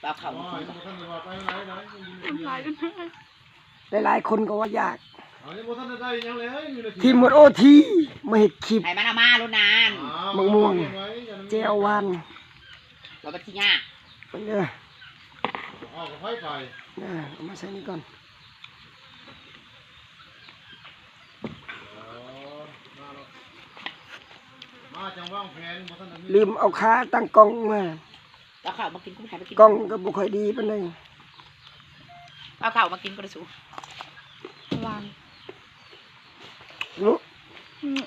ເອົາເຂົ້າມາກິນກ່ອນ. ຫຼາຍໆຄົນກໍວ່າຢາກ ທີມໝົດໂອທີ ມາເຮັດຄລິບ ໃຫ້ມັນເອົາມາໂລດນານ ໝາກມ່ວງ ແຈ່ວຫວານ ວ່າມັນຊິຍາກ ເບິ່ງເດີ ເອົາມາໃສ່ນີ້ກ່ອນ. ມາ ມາ ຈັ່ງວາງແຜນ ບໍ່ທັນໄດ້ມີ ລືມເອົາຂາຕັ້ງກ້ອງມາ. ເອົາເຂົ້າມາກິນ ກູບໍ່ໃຫ້ໄປກິນ ກ້ອງກໍບໍ່ຄ່ອຍດີປານໃດ. ເອົາເຂົ້າມາກິນກໍໄດ້ສູ ຫວານ ອືມ ອືມ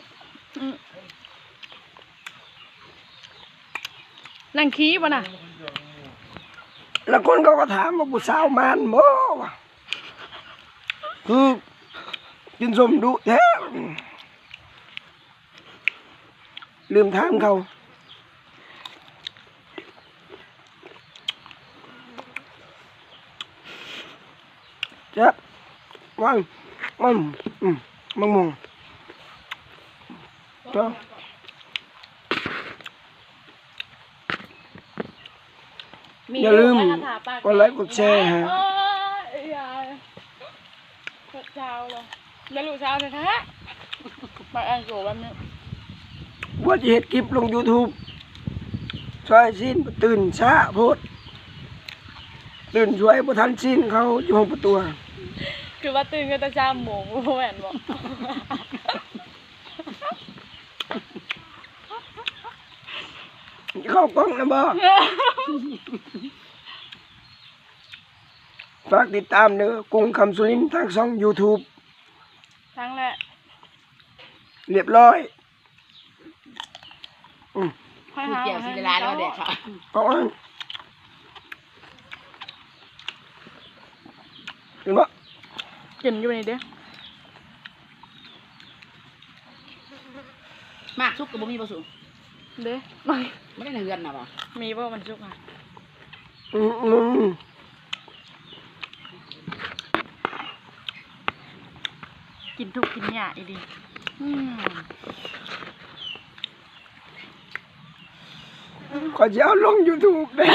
ອືມ. ນັ່ງຂີ້ບໍ່ນະ? ລາງຄົນເຂົາກໍຖາມວ່າ ຜູ້ສາວມານບໍ່ ວ່າ ຄືກິນສົ້ມດຸແທ້ ລືມຖາມເຂົາ. ແຊບ ຫວານ ມັນ ອືມ ໝາກມ່ວງ ເຈົ້າ. ຢ່າລືມກົດໄລກົດແຊໃຫ້ ເອີ ຢ່າ ເຈົ້າລະ ແມ່ລູກສາວແທ້ໆ ມາແອງໂກແບບນີ້ ວ່າຊິເຮັດຄລິບລົງຢູທູບ ຊອຍຊີ້ນ ຕື່ນຊ້າໂພດ ຕື່ນສວຍ ບໍ່ທັນຊີ້ນເຂົ້າຢູ່ຫ້ອງປະຕູ. ຄືວ່າຕື່ນກັນແຕ່ສາມໂມງ ບໍ່ແມ່ນບໍ? ເຂົ້າກ້ອງນຳບໍ? ຝາກຕິດຕາມເດີ ກຸ້ງຄຳສຸລິນ ທາງຊ່ອງຢູທູບ ທັງແຫຼະ ລຽບຮ້ອຍ. ອືມ ຂ້ອຍຫາ ແຈ່ວຊິຫຼາຍໆ ແລ້ວແດກເຂົ້າ ເອົາ ເຫັນບໍ່? ກິນຢູ່ນີ້ເດ້. ໝາກສຸກກໍບໍ່ມີບໍ່ສຸ? ເດ້ ບໍ່ໄດ້ໃນເຮືອນນະຫວາ? ມີບໍ່ມັນສຸກນະ? ອືມ ອືມ ກິນທຸກກິນຍາກອີ່ຫຼີ. ອືມ ຂ້ອຍຊິເອົາລົງຢູທູບເດ້.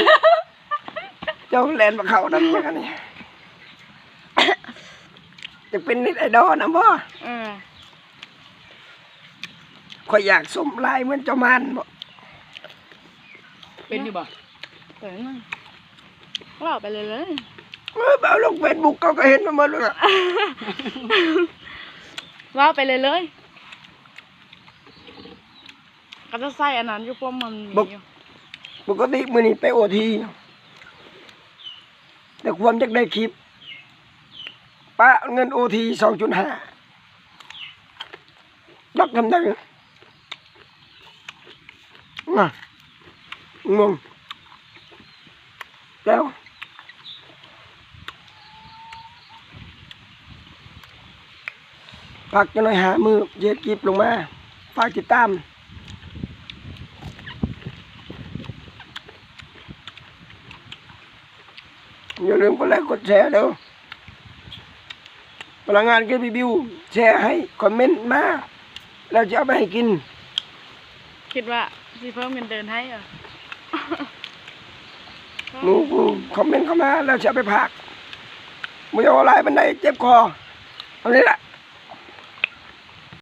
ເຈົ້າແລ່ນມາເຂົ້ານຳຫຍັງອັນນີ້? ຈະເປັນເນັດໄອດອລນຳບໍ່? ເອີ ຂ້ອຍຢາກຊົມລາຍເໝືອນເຈົ້າມານບໍ? ເປັນຢູ່ບໍ່? ເປັນ. ເວົ້າໄປເລີຍໆ ເອີ ໄປເອົາລົງເຟສບຸກ ເຂົາກໍເຫັນມາໝົດແລ້ວ. ເວົ້າໄປເລີຍໆ. ກໍຈະໃສ່ອັນນັ້ນຢູ່ ພວກມັນມີຢູ່. ປົກກະຕິມື້ນີ້ໄປໂອທີ ແຕ່ຄວາມຢາກໄດ້ຄລິບ ປະເງິນໂອທີສອງຈຸດຫ້າ ດັກທຳໄດ້. ອ່ະ ງົງ ແລ້ວ ພັກຈັກໜ້ອຍຫ້າມື້ ເຮັດຄລິບລົງມາ. ຝາກຕິດຕາມ ຢ່າລືມກົດໄລກົດແຊເດີ. ພະນັກງານເກັບຣີວິວ ແຊໃຫ້ ຄອມເມັນມາ ແລ້ວຈະເອົາໄປໃຫ້ກິນ. ຄິດວ່າຊິເພີ່ມເງິນເດືອນໃຫ້ຫວາ? ໝູ່ກູຄອມເມັນເຂົ້າມາ ແລ້ວຈະເອົາໄປພາກ. ບໍ່ຢາກເວົ້າຫຼາຍປານໃດ ເຈັບຄໍ. ເທົ່ານີ້ລະ.